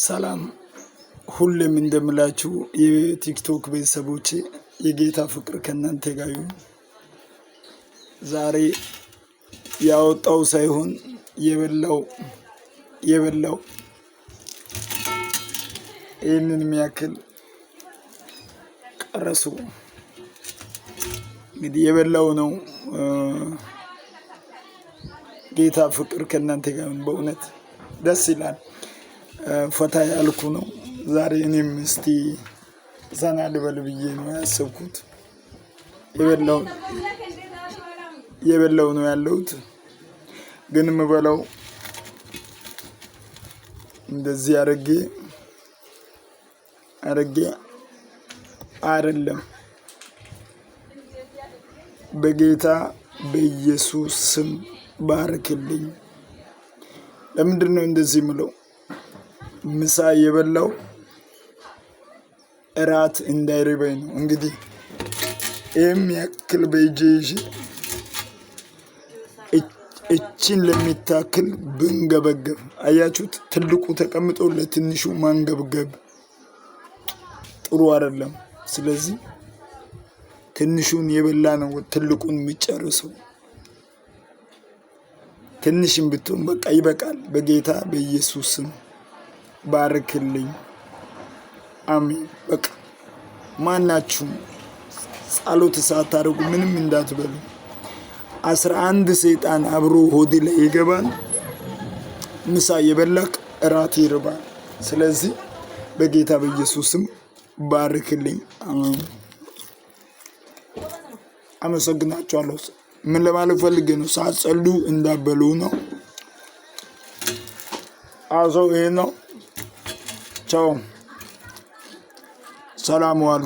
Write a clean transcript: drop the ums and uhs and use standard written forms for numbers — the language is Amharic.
ሰላም ሁሌም እንደምላችሁ የቲክቶክ ቤተሰቦቼ የጌታ ፍቅር ከእናንተ ጋር ይሁን። ዛሬ ያወጣው ሳይሆን የበላው የበላው ይህንን የሚያክል ቀረሱ እንግዲህ የበላው ነው። ጌታ ፍቅር ከእናንተ ጋር ይሁን። በእውነት ደስ ይላል። ፈታ ያልኩ ነው። ዛሬ እኔም እስቲ ዘና ልበል ብዬ ነው ያሰብኩት። የበላው ነው ያለሁት፣ ግን የምበላው እንደዚህ አረጌ አረጌ አይደለም። በጌታ በኢየሱስ ስም ባርክልኝ። ለምንድን ነው እንደዚህ ምለው? ምሳ የበላው እራት እንዳይርበኝ ነው። እንግዲህ ይህም ያክል በእጄ ይዤ እችን ለሚታክል ብንገበገብ፣ አያችሁት? ትልቁ ተቀምጦ ለትንሹ ማንገብገብ ጥሩ አይደለም። ስለዚህ ትንሹን የበላ ነው ትልቁን የሚጨርሰው። ትንሽም ብትሆን በቃ ይበቃል። በጌታ በኢየሱስ ስም ባርክልኝ። አሜን። በቃ ማናችሁም ጸሎት ሳታደርጉ ምንም እንዳትበሉ። 11 ሰይጣን አብሮ ሆድ ላይ ይገባል። ምሳ የበላክ እራት ይርባል። ስለዚህ በጌታ በኢየሱስም ባርክልኝ። አሜን። አመሰግናችኋለሁ። ምን ለማለት ፈልጌ ነው? ሳትጸልዩ እንዳበሉ ነው። አሰው ይሄ ነው። ቻው፣ ሰላም ዋሉ።